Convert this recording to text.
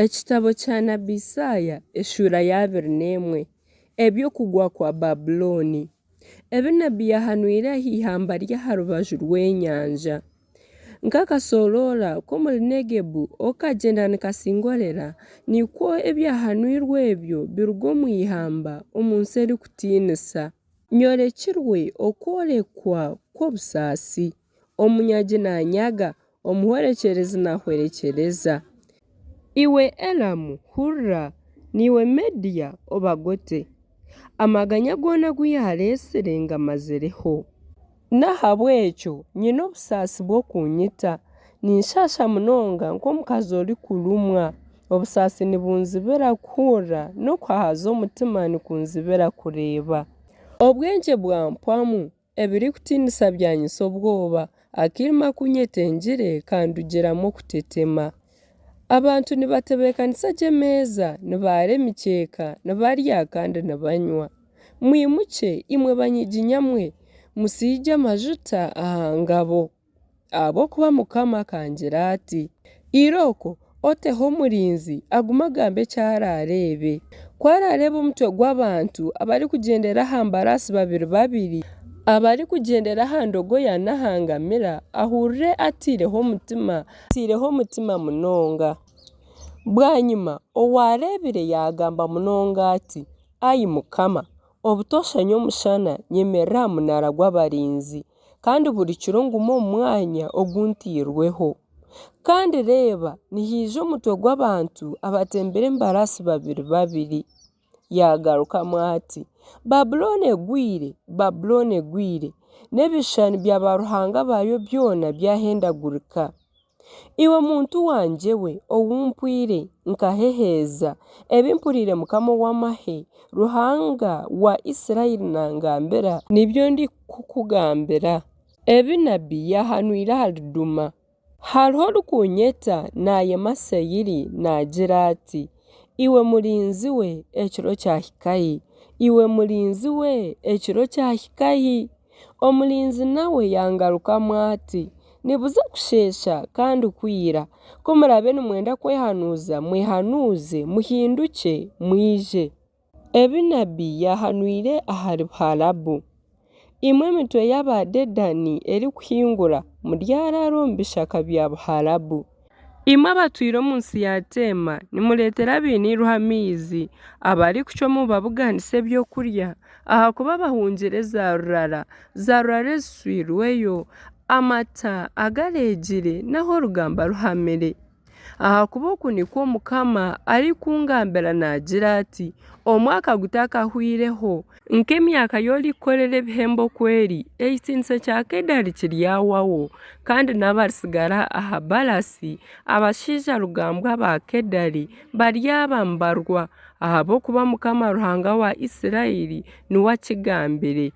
Ekitabo kya nabi Isaaya eshuura ya 21. Eby'okugwa kwa Babulooni. Ebi nabi yaahanwire aha ihamba ry'aha rubaju rw'enyanja. Nk'akasoroora k'omuri Negebu oku kagyenda nikasingorera, nikwo ebyahanwirwe ebyo biruga omu ihamba, omu nsi erikutiinisa. Nyorekirwe okworekwa kw'obusaasi! Omunyagi naanyaga, omuhwerekyerezi naahwerekyereza. Iwe Elamu, hurura! Naiwe Mediya, obagote! Amaganya goona agu yaareetsire ngamazireho. N'ahabw'ekyo nyine obusaasi bw'okunyita, Ninshaasha munonga nk'omukazi orikurumwa. Obusaasi nibunzibira kuhurira, N'okuhahaza omutima nikunzibira kureeba. Obwengye bwampwamu, Ebirikutiinisa byanyitsa obwoba, Akairima ku nyetengire kandugiramu okutetema. Abantu nibatebeekanisa gye emeeza, nibaara emikyeeka, nibarya kandi nibanywa. Mwimukye, imwe banyiginya mwe, musiigye amajuta aha ngabo! Ahabw'okuba Mukama akangira ati, Irooko, oteho omurinzi, agume agambe eki araareebe. Ku araareebe omutwe gw'abantu abarikugyendera aha mbaraasi babiri babiri, abarikugyendera aha ndogoya n'aha ngamira, ahurure ataireho omutima, ataireho omutima munonga. Bwanyima owaareebire yaagamba munonga ati, Ai Mukama, obutoosha nyomushana nyemerera aha munaara gw'abarinzi, kandi buri kiro nguma omu mwanya oguntairweho. Kandi reeba, nihaija omutwe gw'abantu abatembire embaraasi babiri babiri. Yaagarukamu ati, Babulooni egwire, Babulooni egwire, n'ebishushani bya baaruhanga baayo byona byahendagurika. Iwe muntu wangye we, ou mpwaire nkaheheeza, ebi mpuriire Mukama ow'amahe, Ruhanga wa Isiraeli nangambira, nibyo ndikukugambira. Ebi nabi yaahanwire ahari Duuma. Hariho orikuunyeta naayema Seiri naagira ati, Iwe murinzi we, ekiro kyahika hi? Iwe murinzi we, ekiro kyahika hi? Omurinzi nawe yangarukamu ati, Nibuza kusheesha kandi kwira. Ku muraabe nimwenda kwehanuuza mwehanuuze, muhindukye, mwije. Ebi nabi yaahanwire ahari Buharabu. Imwe emitwe y'Abadedani erikuhingura, muryaraara omu bishaka bya Buharabu. Imwe abatwire omu nsi ya Teema, nimureetera abaine eiriho amaizi, Abarikucwa mubabuganise ebyokurya, Ahakuba bahungire zaarurara, Zaarurara ezishwirweyo, Amata agareegire n'ahu orugamba ruhamire. Ahakuba oku nikwo Mukama arikungambira naagira ati, Omwaka gutakahwaireho, nk'emyaka y'orikukorera ebihembo oku eri, ekitiinisa kya Kedari kiryahwaho, kandi n'abaritsigara aha mbarasi, abashaija rugambwa aba Kedari, baryaba mbarwa, ahabw'okuba Mukama Ruhanga wa Isiraeli niwe akigambire.